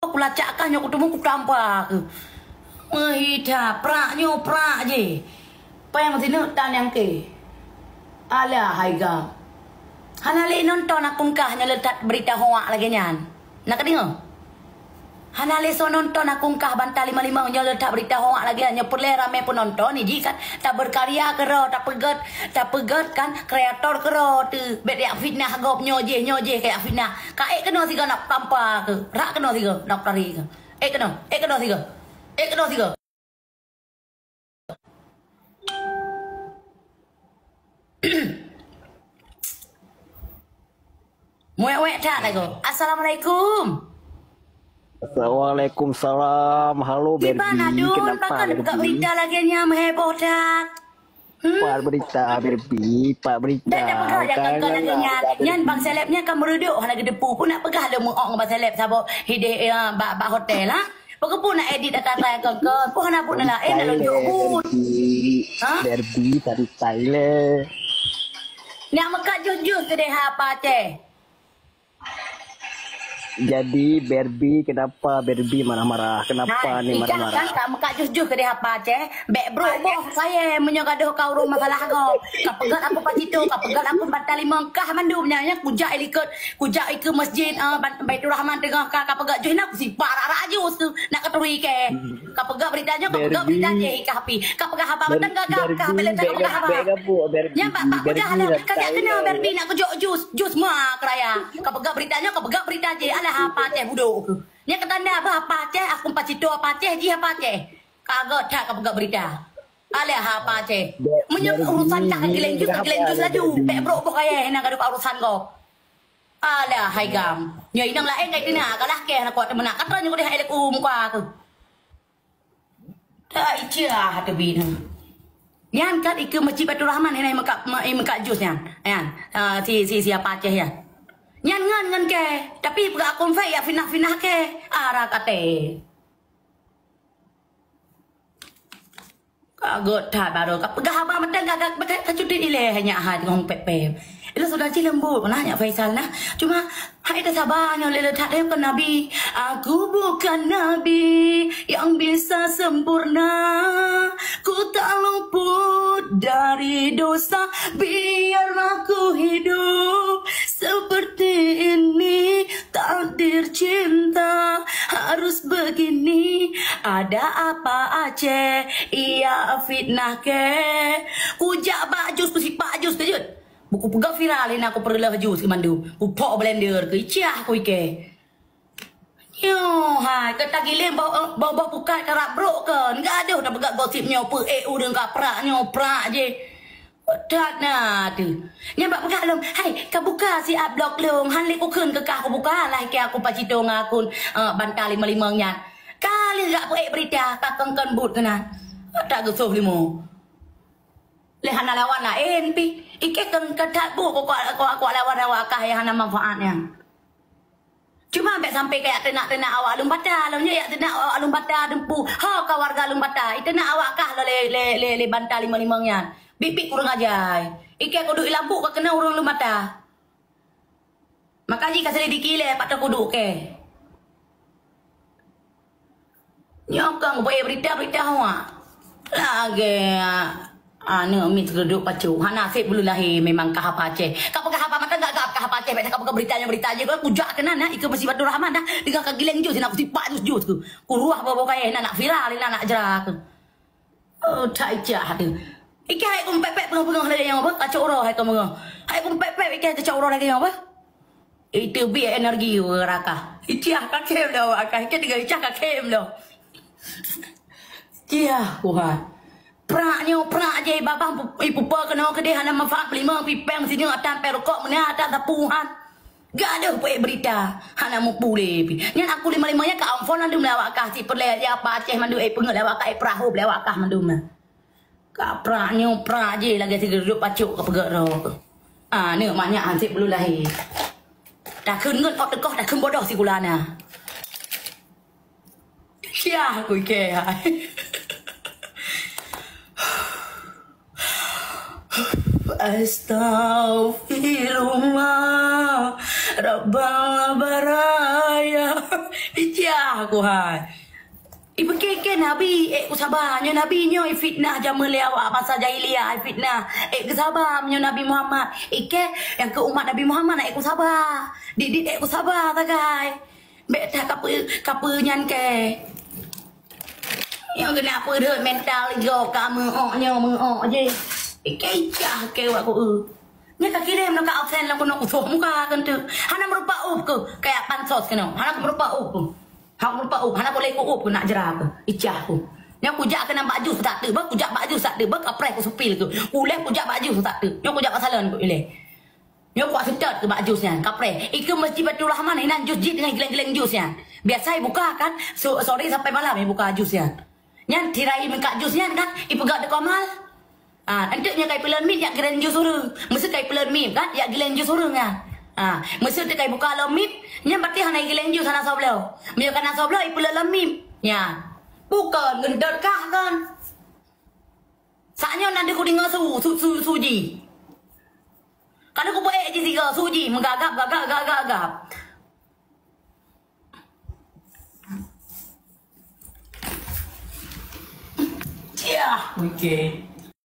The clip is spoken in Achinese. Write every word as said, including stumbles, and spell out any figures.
Kulacak kah nyoe kuteumé kutampa keuh. Meuhita, prak nyoe prak jih. Péng sineuk tan nyang keu. Alah hai gam. Hana lé nonton akun kah nyoe le that beurita hoak lagée nyan. Na kadeungoe? Hana lé soe nonton akun kah Banta Lima Limong nyoe le that beurita hoak lagée nyan. Nyoe peureulée ramé peunonton, jih kan tabeurkarya keudroe, tapeugét, tapeugét kan kreator keudroe teuh. Bék jak fitnah gob nyoe jih, nyoe jih kajak fitnah. Ka ék keunoe sigoe nak tampa keuh. Rak keunoe sigoe nak tari keuh. Ék keunoe, ék keunoe sigoe. Ék keunoe sigoe. Muék-muék that lagoe. Assalamualaikum. Assalamualaikum salam. Halo Berbi. Kiban adun, kenapa pakon buka Berbi? Berita lagée nyan meuheboh that. Hmm? Pak berita Berbi, Pak berita. Dah dah peugah dah kan kau lagée nyan. Nyan Bang Seleb nyan kan meureuduek hana geudeupu pun nak peugah lé meuok ngon Bang Seleb saboh hideh eh, bak bak hotel ha. Pakon pun nak edit kata-kata kau kau. Pun hana buet lain nak lonjok buet. Ha? Berbi tadi Thailand. Nak meukat jus-jus keudeh apa Aceh? Jadi Berbi, kenapa Berbi marah-marah? Kenapa Hai, ni Ijah kan marah-marah? Ka meukat jus-jus keudeh apa Aceh? Bék brok boh saya meunyoe gadoh ka ureuëng masalah kau. Ka peugét aku Pak Cito, ka peugét aku Banta Limong kah mandum nyan ya kujak ilikot, kujak ike masjid uh, Baiturrahman teungoh ka ka peugét jus nak kusipak rak-rak jus tu nak katuri ke. Ka peugah berita nyoe, ka peugah berita jih ka api. Ka peugah haba mantong ka ka ka bela tak ka peugah haba. Nyan bak bak peugah lah. Ka jak keunoe Berbi nak kujok jus, jus mua keuraya. Ka peugah berita nyoe, ka peugah berita jih. Alah apa Aceh budok ke. Nyan ka tanda apa apa Aceh, aku Pak Cito apa Aceh, jih apa Aceh. Ka göt that ka peugah berita. Alah apa Aceh. Meunyoe urusan ka gileng jus, ka gileng jus laju. Bék brok boh kayèe na gaduh urusan kau. Alah hai gam. Nyoe inong laén kai tina kalah keh na kuat teumeunak. Kata nyoe deh elek u muka aku. Dah icia hati bina. Nyan kan ike masjid Baiturrahman hina meukat meukat jus nyan. Nyan. Ah, si si siapa Aceh ya. Nyan ngan ngan ke. Tapi peugah akun fake ya finah-finah ke. Ara kate. Ka göt that baru ka peugah haba mantong ka ka ka cuti ilèe nyak hai teungoh pép-pép. Ilèe sudah cit leumbot nah nyak Faisal nah. Cuma hai tasaba nyoe lé that lé kon Nabi. Aku bukan nabi yang bisa sempurna. Ku tak luput dari dosa. Biarlah ku hidup seperti ini. Takdir cinta harus begini. Ada apa Aceh? Iya fitnah ke? Kujak bak jus, kusipak jus kejut. Buku peugah viral hina aku peureuloh jus keu mandum. Kuthok blender keu iciah ku ike. Nyoe hai, ka tagileng boh boh boh pukat karab brok kon. Gadoh tapeugah gosip nyoe peuék ureueng kaprak nyoe prak jih. That na tu. Nyan bak peugah lom, hai ka buka siat blog lôn, han lé kukheun keu kah kubuka lah keu aku pacito ngon akun uh, banta lima-lima nyan. Ka lheueh gak peuék berita ka kongkon buet keunan. Tak geusoh limo. Lé hana lawan laén pi. Ikeh keu keu that bu kok kok kok lawan awak kah nyang hana manfaat nyan. Cuma bèk sampai kayak teunak-teunak awak lôn bata. Lôn nyoe yak teunak awak lôn bata dempu. Ho ka warga lôn bata. Iteunak awak kah lé lé lé lé banta lima-lima nyan. Bit-bit kurang ajar. Ikeh kudu ilampu ka kena ureueng lôn bata. Maka jih ka selidiki lé pat kudu ke. Nyoe kang boh berita-berita awak. Lagèe aneuk miet geuduk pacok. Hana sép bulu lahé memang ka haba Aceh. Ka peugah haba mata enggak ka haba Aceh. Bèk ka peugah berita nyang berita jih. Kujak keunan nah, ikeue masih Batu Rahman dah. Dengan ka gileng jus nak kusipak jus-jus tu. Kuruah boh-boh kayèe nak nak viral nak nak jerak tu. Oh, tak ijak tu. Ikeh hai kumpepek peungoh-peungoh lagèe nyang apa? Kacok uroe hai kamoe. Hai kumpepek ikeh kacok uroe lagèe nyang apa? Itu bi energi rakah. Icah ka khem dah awak akah. Ikeh tiga icah ka khem dah. Ciah kuhan. Prak nyoe prak je babah ipupa keunoe keudeh hana manfaat peulima pipeng sineuk atan pèng rukok meunah atan sapu han. Gadoh peuék berita hana mupule pi. Nyan aku lima-lima nyan ka ampon mandum lé awak kah si peureulèe ya apa Aceh mandum ék peungeut lé awak kah ék peurahô lé awak kah mandum na. Ka prak nyoe prak je lagèe sigeureup pacok ka peugah roh. Ah, neuk manyak hansip bulu lahé. Takheun ngon ot teukoh takheun bodoh sikula na. Siah kui ke hai. Astaghfirullah Rabbal baraya. Ijah ku hai. Ipike-ike Nabi, ék ku saba. Nyoe Nabi nyoe ifitnah jameun lé awak masa jahiliyah, ifitnah. Ék ku saba nyoe Nabi Muhammad. Ike nyang keu umat Nabi Muhammad ék ku saba. Dit-dit ék ku saba sagai. Bék that kapeue, kapeue nyan ke. Nyang keuneuk peureuet mental jo ka meuok nyoe meuok jih. Ike ijah ke wak ku eu. Nyan ka kirém nyoe ka absen lam keunoe usoh muka keuneuk. Hana meurupa up keuh kaya pansos keunoe. Hana meurupa up keuh. Hana meurupa up, hana boleh ku up keuh nak jera keuh. Ijah keuh. Nyoe kujak keunan bak jus tak teuk, bah kujak bak jus tak teuk, bah kapreh ku seupil keuh. Uleh kujak bak jus tak teuk. Nyoe kujak bak salon keuh ileh. Nyoe kuat seutôt keu bak jus nyan, kapreh. Ikeue Masjid Baiturrahman inan jus jih teungoh gileng-gileng jus nyan. Biasa ibuka kan, so, sore sampai malam ibuka jus nyan. Nyan tirai meukat jus nyan kan, ipeugah deuk komal. Ah, enteuk nyoe kai peulon mit yak gileng jus ureueng. Meuseu kai peulon mit kan, yak gileng jus ureueng nyan. Ah, meuseu teu kai buka lom mit, nyan berarti hana gileng jus hana soe bloe. Meunyoe kana soe bloe ipeulon lom mit. Nyan. Bukon geundot kah kan. Saat nyoe na deuh kudeungoe su, su, su, su ji. Ka deuh kupeuék ji sigoe, su ji, meugagap, gagap, gagap, gagap. Yah, oke.